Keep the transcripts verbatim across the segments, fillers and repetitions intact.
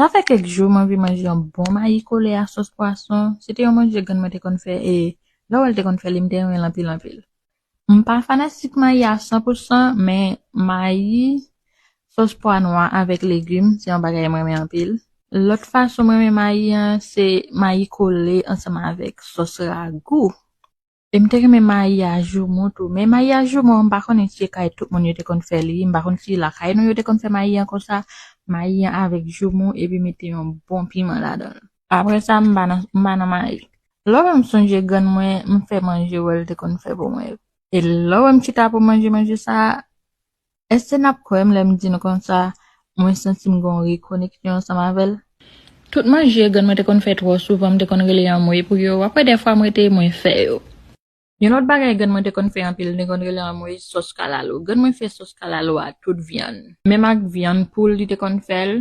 Sa fè kèk jou m anvi manje yon bon mayi kole a sòs pwason. Se te yon manje grann mwen te konn fè e lè w wè l te konn fè li, m te renmen l anpil anpil. M pa fanatik mayi a san pou san, men mayi sòs pwa nwa avèk legim se yon bagay mwen renmen anpil. Lòt fason mwen renmen mayi an, se mayi kole ansanm avèk sòs ragou. E m te renmen mayi a joumou tou. Men mayi a joumou an, m pa konnen si se kay tout moun yo te konn fè li. M pa konn si lakay nou yo te konn fè mayi an konsa. Mayi an avèk joumou epi mete yon bon piman ladan l. Apre sa, m pa nan, m pa nan mayi. Lè w wè m sonje grann mwen, m fè manje wè l te konn fè pou mwen. E lè w wè m chita pou manje manje sa, èske n ap kwè m lè m di nou konsa, mwen santi m gen yon rekoneksyon ansanm avè l? Tout manje grann mwen te konn fè twò souvan, m te konn rele anmwe pou yo. W ap wè dèfwa m rete mwen fè yo. Yon lòt bagay grann mwen te konn fè anpil, li te konn rele anmwe sòs kalalou. Grann mwen fè sòs kalalou a tout vyann. Menm ak vyann poul li te konn fè l.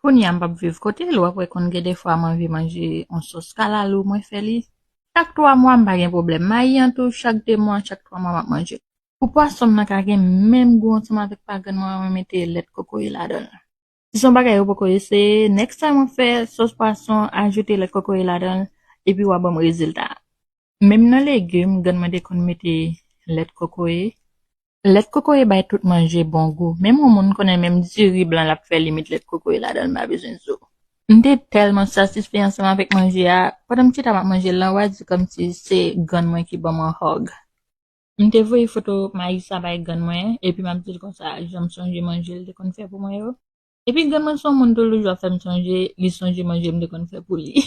Kounye a m p ap viv kote l, w ap wè konn gen dèfwa m anvi manje yon sòs kalalou, mwen fè li. Chak twa mwa m pa gen pwoblèm. Mayi an tou, chak de mwa, chak twa mwa m ap manje. Pou pwason m nan ka gen menm gou ansanm avèk pa grann mwen, mwen mete lèt kokoye ladan l. Si se yon bagay ou poko eseye, next time w ap fè sòs pwason, ajoute lèt kokoye ladan l, epi w a ban m rezilta a. Menm nan legim, grann mwen te konn mete lèt kokoye. Lèt kokoye bay tout manje bon gou. Menm yon moun konnen menm diri blan l ap fè li met lèt kokoye ladan l, m pa bezwen di w. M te tèlman satisfè ansanm avèk manje a, pandan m chita m ap manje l lan, w a di kòmsi se grann mwen ki ban mwen hug. M te voye foto mayi sa bay grann mwen, epi m ap di l konsa, jan m sonje manje l te konn fè pou mwen yo. Epi grann mwen se yon moun toulejou ap fè m sonje, li sonje manje m te konn fè pou li.